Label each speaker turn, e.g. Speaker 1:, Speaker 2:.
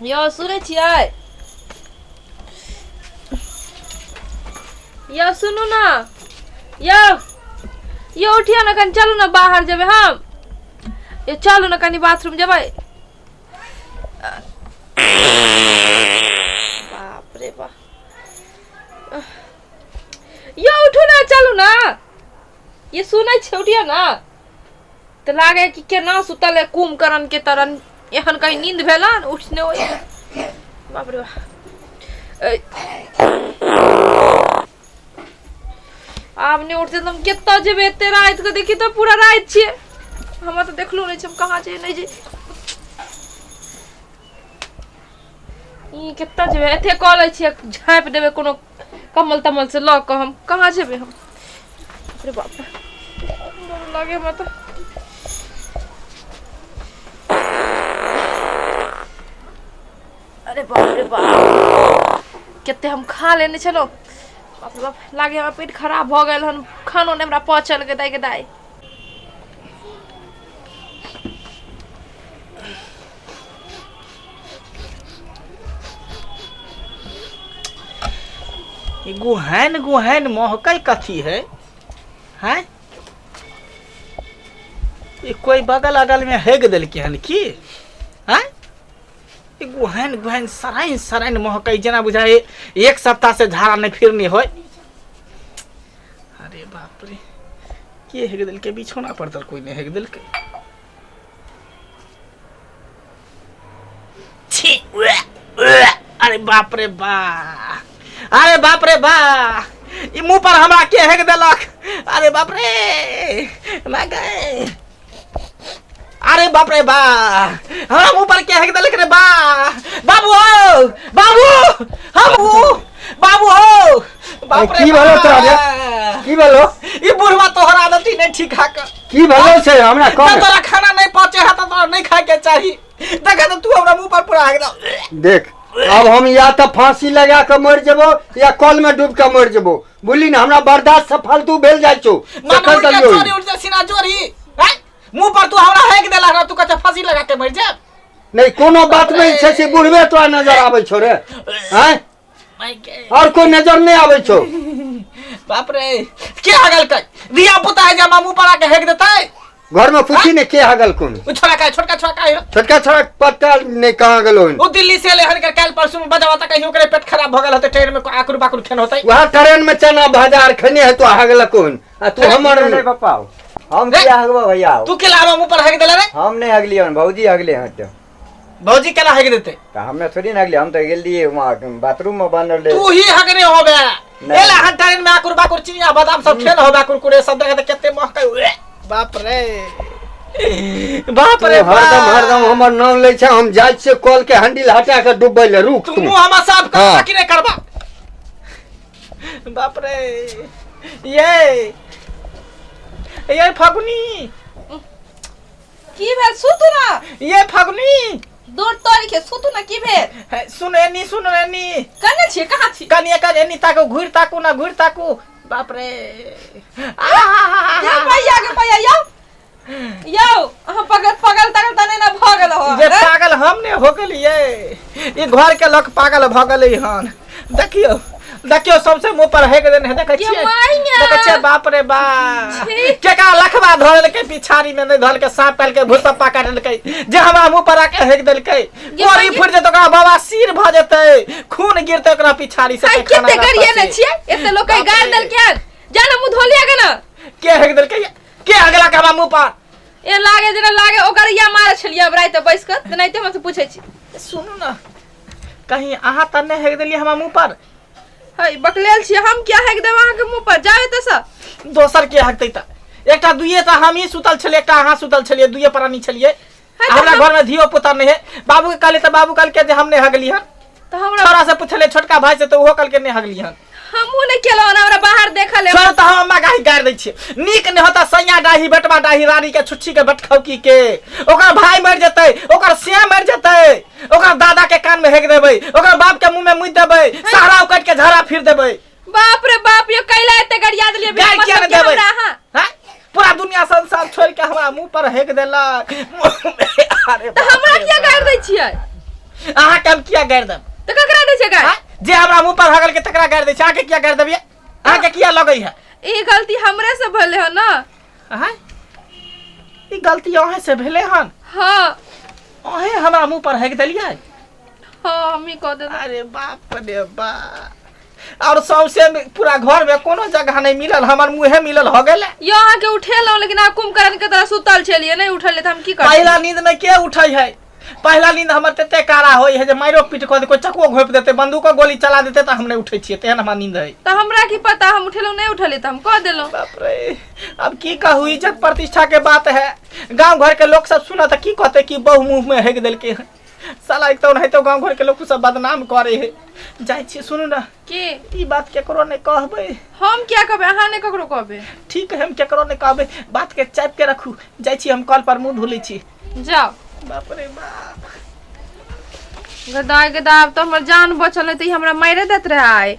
Speaker 1: यौ सुनै छियै? यौ सुनू ने, यौ यौ उठियौ ने कनि, चलू ने बाहर जेबै हम। यौ चलू ने कनि बाथरूम जेबै। बाप रे बाप, यौ उठू ने, चलू ने। ये सुनै छियै? उठियौ ने। तऽ लागै कि केना सुतल है कुंभकर्ण के तरन, एहन कहीं नींद भेलन उठने होय। बाप रे बाप, आब नहि उठते तऽ हम कतऽ जेबै एते राति के? देखी तऽ पूरा राति छियै, हमरा तऽ देखलो नहि छै, हम कहाँ जेबै नहि जेबै, ई कतऽ जेबै? एते कऽ लै छियै, झाँपि देबै कोनो कम्बल तम्बल से लऽ कऽ। हम कहाँ जेबै हम? अरे बाप रे, डर लागे हमरा तऽ। अरे बाप रे बाप, कते हम खा लेने छलहुँ। बाप रे बाप, लागे हमरा पेट खराब भऽ गेल हन, खानो नहि हमरा पचल। के दाइ के दाइ,
Speaker 2: ई गुहैन गुहैन महकै कथी है? हैं, ई कोई बगल अगल में हेग देलकै हन की? हैं, ई गुहैन गुहैन सराइन सराइन महकै, जेना बुझाइ एक सप्ताह से झाड़ा नहीं फिरनी होय। अरे बाप रे, के हेग देलकै? बिछौना पर तऽ कोई नहीं हेग देलकै। छी, उए, उए, अरे बाप रे बा, अरे बाप रे बा, ई मुंह पर हमरा के हेक देलक? अरे बाप रे, मैं गए। अरे बाप रे बा, हमरा मुंह पर के हेक देलक रे बा? बाबू हो, बाबू, हम बाबू हो, बाप रे।
Speaker 3: की भेलो तोरा रे? की भेलो?
Speaker 2: ई बुढ़वा तोहर आदत ही नहीं ठीक हा।
Speaker 3: की भेलो छै हमरा कह।
Speaker 2: तोरा खाना नहीं पचे है तो तोरा नहीं खाए के चाही। देखा तो तू हमरा मुंह पर पूरा एकदम।
Speaker 3: देख, अब हम या तो फांसी लगा के मर जेबो या कल में डूब के मर जेबो, बुझली ने? हमरा बर्दाश्त से फालतू भेल जाइ छौ।
Speaker 2: मन
Speaker 3: से कहि
Speaker 2: उड़ के
Speaker 3: देलियौ।
Speaker 2: चोरी उड़ के सीना चोरी हैं, मुंह पर तू हमरा हेक देला ना, तू कहे फांसी लगा के मर जा।
Speaker 3: नहीं, कोनो बात में छै से बुढ़बे तोरा नजर आबै छौ रे? हैं, और कोई नजर नहीं आबै छौ?
Speaker 2: बाप रे, के हगल के दिया पुता है जे हमरा मुंह पर आके हेक देतै?
Speaker 3: घर में पूछी ने के हगल कोन।
Speaker 2: उ छोड़ा का, छोटका छोड़ा का है?
Speaker 3: छोटका छोड़ा पता नहीं कहाँ गेलो हन।
Speaker 2: उ दिल्ली से ले हन के काल परसों में बजावा त कहीं ओकरे पेट खराब भ गेल होते, ट्रेन में आकुर बाकुर खेन होते।
Speaker 3: वहाँ ट्रेन में चना भाजा आर खेने है तो हगल कोन आ तू हमर
Speaker 4: नहीं पप्पा, हम किया हगबो भैया?
Speaker 2: तू के लावा मुंह पर हेक देला रे?
Speaker 4: हम नहीं हगलिए हन, भौजी हगले हन। तो
Speaker 2: भौजी केना हेक देते?
Speaker 4: तो हमें थोड़ी ना हगलिए, हम तो गेल रहिए वहाँ बाथरूम में बनल रहे।
Speaker 2: तू ही हगने होबे।
Speaker 4: नहीं।
Speaker 2: एला हन ट्रेन में आकुर बाकुर चिनिया बादाम सब खेल होबे, कुरकुरे सब। देखे त केते महकै। उए, बाप रे बाप रे।
Speaker 3: तू हरदम हरदम हमर नाम लै छै। हम जाइ छियै कल के हैंडल हटा के डूबबै ले, रुक।
Speaker 2: तू
Speaker 3: तू
Speaker 2: मुंह हमर साफ करबा
Speaker 3: हाँ।
Speaker 2: कि नहीं करबा? बाप रे, ये फगुनी।
Speaker 1: की भेल? सुतू ना।
Speaker 2: ये फगुनी।
Speaker 1: दूर तोरी के, सुतू ना, की भेल?
Speaker 2: हे, सुन एनी, सुन एनी।
Speaker 1: कने छियै, कहाँ छी?
Speaker 2: कनिए कन एनी ताकू, घुरि ताकू ना, घुरि ताकू। बाप रे,
Speaker 1: ये भैया के भैया, यौ यौ, अहाँ पगल पगल तगल तने ना भऽ गेल हो?
Speaker 2: जे पागल हम ने हो गेलियै, ई घर के लोक पागल भऽ गेलै हन। देखियौ देखियौ, सबसे मुंह पर हेक देने है, देखै
Speaker 1: ये
Speaker 2: छियै?
Speaker 1: माइया।
Speaker 2: देखै छियै? बाप रे बाप।
Speaker 1: छी।
Speaker 2: केकरा लखबा धरलकै पिछाड़ी में, नहि धरलकै, साँप पालकै, भूसप्पा काटलकै जे हमरा मुंह पर आके हेक देलकै।
Speaker 1: ये
Speaker 2: कोरी
Speaker 1: माइया।
Speaker 2: फुटि जेतै ओकरा, बाबा सिर भऽ जेतै, खून गिरतै ओकरा पिछाड़ी से।
Speaker 1: हाय,
Speaker 2: पैखाना
Speaker 1: कते
Speaker 2: रास्ता
Speaker 1: गरिए ने
Speaker 2: से।
Speaker 1: छियै, एते लोक के
Speaker 2: बाप
Speaker 1: गारि
Speaker 2: रे।
Speaker 1: देलकै हन। जा ना मुंह धो लिया के ना।
Speaker 2: के हेक देलकै? के अगला के हमरा मुंह पर?
Speaker 1: ए लागे जेना लागे ओकर या मारे छलियै अब राति बैस कऽ, तेनाहिते हमसे पूछै छी।
Speaker 2: सुनू ना, कहीं अहाँ तऽ नहि हेक देलियै हमरा मुंह पर?
Speaker 1: है बकलेल छियै, हम किया हेक देब अहाँके मुंह पर? जाउ एतऽ से।
Speaker 2: दोसर के हकतै तऽ? एकटा दुइये तऽ हमही सुतल छलियै, एकटा अहाँ सुतल छलियै, दुइये प्राणी छलियै।
Speaker 1: तऽ
Speaker 2: हमरा घर में धियो पुता नहि है। बाबू के कहलियै तऽ बाबू कहलकै जे हम नहि हगली हन।
Speaker 1: तऽ हमरा
Speaker 2: छोरा से पुछलियै, छोटका भाई से, तऽ ओहो कहलकै नहि हगली हन।
Speaker 1: हमहूँ नहि केलहुँ हन, हमरा बाहर देखल है।
Speaker 2: छोड़ तऽ हम अम्मा गाही गारि दै छियै। नीक नहि होता सैया डाही, बेटवा डाही, रानी के छुच्छी के बटखौकी के। ओकर भाई मरि जेतै, ओकर से मरि जेतै, ओकर दादा के कान में हेक देबै, ओकर बाप के मुंह में मुँह देबै, सहारा उकट के झाड़ा फिर देबै।
Speaker 1: बाप रे बाप, यो कैला एते गरिया देलियै बिना
Speaker 2: गारि किया
Speaker 1: मतलब
Speaker 2: नहि
Speaker 1: के
Speaker 2: देबै?
Speaker 1: हमरा अहाँ?
Speaker 2: हैं? पूरा दुनिया संसार छोड़ के हमरा मुंह पर हेक देलक। अरे
Speaker 1: तऽ
Speaker 2: बाप
Speaker 1: हमरा
Speaker 2: रे
Speaker 1: किया
Speaker 2: बाप।
Speaker 1: गारि दै छियै?
Speaker 2: अहाँके हम किया गारि देब?
Speaker 1: तऽ ककरा दै छै गारि?
Speaker 2: आँय? जे हमरा मुँह पर हगल के तकरा गारि दै छै, अहाँके किया गारि देबियै? अहाँके किया लगै है?
Speaker 1: ई गलती हमरे से भेलै हन ना।
Speaker 2: आँय? ई गलती अहें से भेलै हन?
Speaker 1: हाँ।
Speaker 2: अहें हमरा मुँह पर हगि देलियै?
Speaker 1: हाँ, हमही कऽ देलहुँ।
Speaker 2: अरे बाप रे बाप, और सौंसे में पूरा घर में कोनो जगह नहीं मिलल, हमर मुँहे मिलल हो गेलै।
Speaker 1: यो अहाँके उठेलहुँ लेकिन अहाँ कुंभकर्ण के तरह सुतल छलियै, नहि उठलियै तऽ हम की करतियै?
Speaker 2: पहिला नींद में के उठै है? पहिला नींद हमर तते कारा होय है जे मारो पीट कऽ दे, कोई चकुओ घोपि देतै, बंदूको गोली चला देतै तऽ हम नहि उठै छियै, तेहन हमरा नींद है।
Speaker 1: तऽ हमरा की पता, हम उठेलहुँ नहि उठलियै तऽ हम कऽ देलहुँ।
Speaker 2: बाप रे, अब की कहू, इज्जत प्रतिष्ठा के बात है। गांव घर के लोग सब सुनत की कहते कि बहु मुंह में हेग देलकै हन। साला एक तऽ ओनाहितो गांव घर के लोग सब बदनाम करे है। जाइ छी, सुनू ना।
Speaker 1: की?
Speaker 2: ई बात केकरो नहि कहबै।
Speaker 1: हम किया कहबै? अहाँ नहि ककरो कहबै।
Speaker 2: ठीक है, हम केकरो नहि कहबै, बात के चापि के रखू। जाइ छी हम कल पर मुंह धो लै छी।
Speaker 1: जाओ।
Speaker 2: बाप रे बाप,
Speaker 1: गदा गदा, आब तऽ हमर जान बचल नहि तऽ ई हमरा मारि देत रहे आइ।